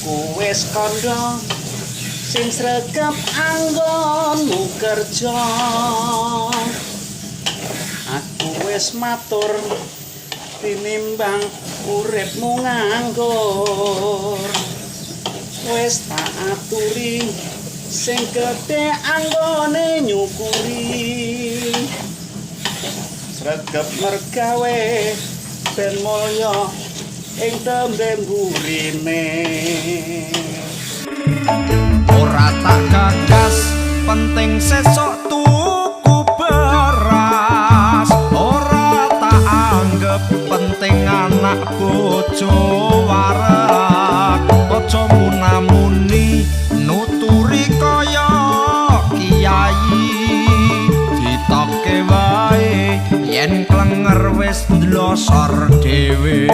Aku wis kandha sing sregep anggonmu kerja. Aku wis matur tinimbang uripmu nganggur. Wis tak aturi sing gedhe anggone nyukuri. Sregep mergawe ben mulya ing tembe mburine. Ora tak gagas penting sesuk tuku beras. Ora tak anggep penting anak bojo wareg. Aja munamuni nuturi kaya kiai. Ditokke wae yen klenger wis ndlosor dhewe.